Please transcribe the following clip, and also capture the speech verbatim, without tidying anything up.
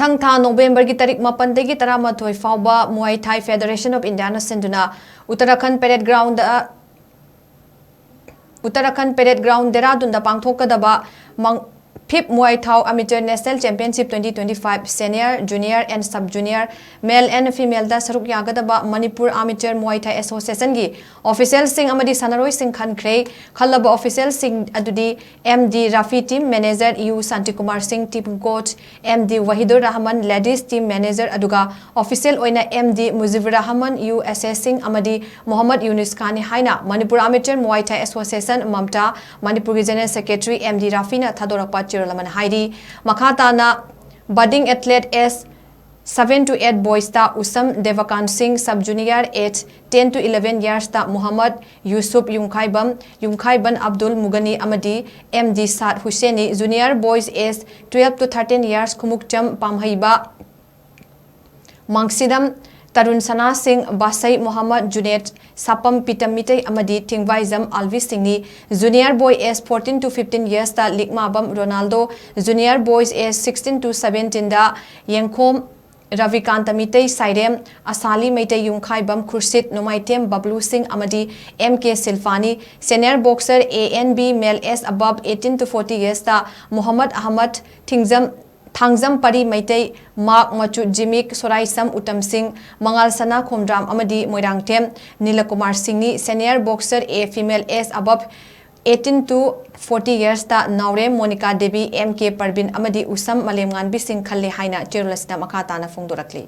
ꯃꯊꯪ ꯊꯥ ꯅꯣꯕꯦꯝꯕꯔꯒꯤ ꯇꯥꯔꯤꯛ ꯃꯥꯄꯟꯗꯒꯤ ꯇꯔꯥꯃꯥꯊꯣꯏ ꯐꯥꯎꯕ Muay Thai Federation of India ꯅ ꯁꯤꯟꯗꯨꯅ ꯎꯠꯇꯔꯥꯈꯟꯗ ꯄꯦꯔꯦꯗ ꯒ꯭ꯔꯥꯎꯟꯗ, ꯎꯠꯇꯔꯥꯈꯟꯗ ꯄꯦꯔꯦꯗ ꯒ꯭ꯔꯥꯎꯟꯗ ꯗꯦꯔꯥꯗꯨꯟꯗ ꯄꯥꯡꯊꯣꯛꯀꯗꯕ ꯃꯪ-, Fifth Muay Thai Amateur National Championship twenty twenty-five Senior, Junior and Sub Junior, Male and Female ꯗ ꯁꯔꯨꯛ ꯌꯥꯒꯗꯕ Manipur Amateur Muay Thai Association ꯒꯤ official ꯁꯤꯡ ꯑꯃꯗꯤ ꯁꯥꯟꯅꯔꯣꯏꯁꯤꯡ ꯈꯟꯈ꯭ꯔꯦ꯫ ꯈꯜꯂꯕ official ꯁꯤꯡ ꯑꯗꯨꯗꯤ M D Rafi, Team Manager, U Shantikumar Singh, Team Coach, M D Wahidur Rahman, Ladies Team Manager, ꯑꯗꯨꯒ official ꯑꯣꯏꯅ M D Mujibur Rahman, U Assessing ꯑꯃꯗꯤ Mohammad Yunus Khan ꯅꯤ ꯍꯥꯏꯅ Manipur Amateur Muay Thai Association, Mamta, ꯃꯅꯤꯄꯨꯔꯒꯤ General Secretary M D Rafi ꯅ ꯊꯥꯗꯣꯔꯛꯄ ꯆꯦꯔꯣꯜ ꯑꯃꯅ ꯍꯥꯏꯔꯤ꯫ ꯃꯈꯥ ꯇꯥꯅ budding athlete age seven to eight boys ꯇ ꯎꯁꯝ ꯗꯦꯕꯀꯥꯟ ꯁꯤꯡ, Sub Junior age ten to eleven years ꯇ ꯃꯨꯍꯝꯃꯗ ꯌꯨꯁꯨꯞ ꯌꯨꯝꯈꯥꯏꯕꯝ, ꯌꯨꯝꯈꯥꯏꯕꯟ ꯑꯕꯗꯨꯜ ꯃꯨꯒꯅꯤ ꯑꯃꯗꯤ M D ꯁꯥꯗ ꯍꯨꯁꯦꯟ ꯅꯤ, Junior Boys age twelve to thirteen years Khumukcham ꯄꯥꯝꯍꯩꯕ ꯃꯥꯡꯁꯤꯗꯝ Tarun ꯁꯅꯥ ꯁꯤꯡ, ꯕꯥꯁꯩ ꯃꯨꯍꯝꯃꯗ ꯖꯨꯅꯦꯗ, ꯁꯥꯄꯝ ꯄꯤꯇꯝ ꯃꯤꯇꯩ ꯑꯃꯗꯤ ꯊꯤꯡꯕꯥꯏꯖꯝ ꯑꯜꯚꯤ ꯁꯤꯡ ꯅꯤ, Junior Boy age fourteen to fifteen years T Likmabam Ronaldo, Junior Boys age sixteen to seventeen D Yengkhom Rabikanta Meitei ꯁꯥꯏꯔꯦꯝ, ꯑꯁꯥꯂꯤ Meitei ꯌꯨꯝꯈꯥꯏꯕꯝ ꯈꯨꯔꯁꯤꯠ, ꯅꯣꯡꯃꯥꯏꯊꯦꯝ ꯕꯕ꯭ꯂꯨ ꯁꯤꯡ ꯑꯃꯗꯤ M K ꯁꯤꯜꯐꯥꯅꯤ, Senior Boxer A N B, Male age above eighteen to forty years ꯇ ꯃꯨꯍꯝꯃꯗ ꯑꯍꯃꯗ, ꯊꯤꯡꯖꯝ, ꯊꯥꯡꯖꯝ ꯄꯔꯤ ꯃꯩꯇꯩ, ꯃꯥꯛ ꯃꯆꯨ ꯖꯤꯃꯤꯛ, ꯁꯣꯔꯥꯏꯁꯝ ꯎꯇꯝ ꯁꯤꯡ, ꯃꯉꯥꯜ ꯁꯅꯥ ꯈꯣꯝꯗ꯭ꯔꯥꯝ ꯑꯃꯗꯤ ꯃꯣꯏꯔꯥꯡꯊꯦꯝ ꯅꯤꯂꯀꯨꯃꯥꯔ ꯁꯤꯡ ꯅꯤ, Senior Boxer A, Female age above eighteen to forty years ꯇ ꯅꯥꯎꯔꯦꯝ Monica Devi, M K Parveen ꯑꯃꯗꯤ ꯎꯁꯝ ꯃꯥꯂꯦꯝꯉꯥꯟꯕꯤ ꯁꯤꯡ ꯈꯜꯂꯦ ꯍꯥꯏꯅ ꯆꯦꯔꯣꯜ ꯑꯁꯤꯗ ꯃꯈꯥ ꯇꯥꯅ ꯐꯣꯡꯗꯣꯔꯛꯂꯤ꯫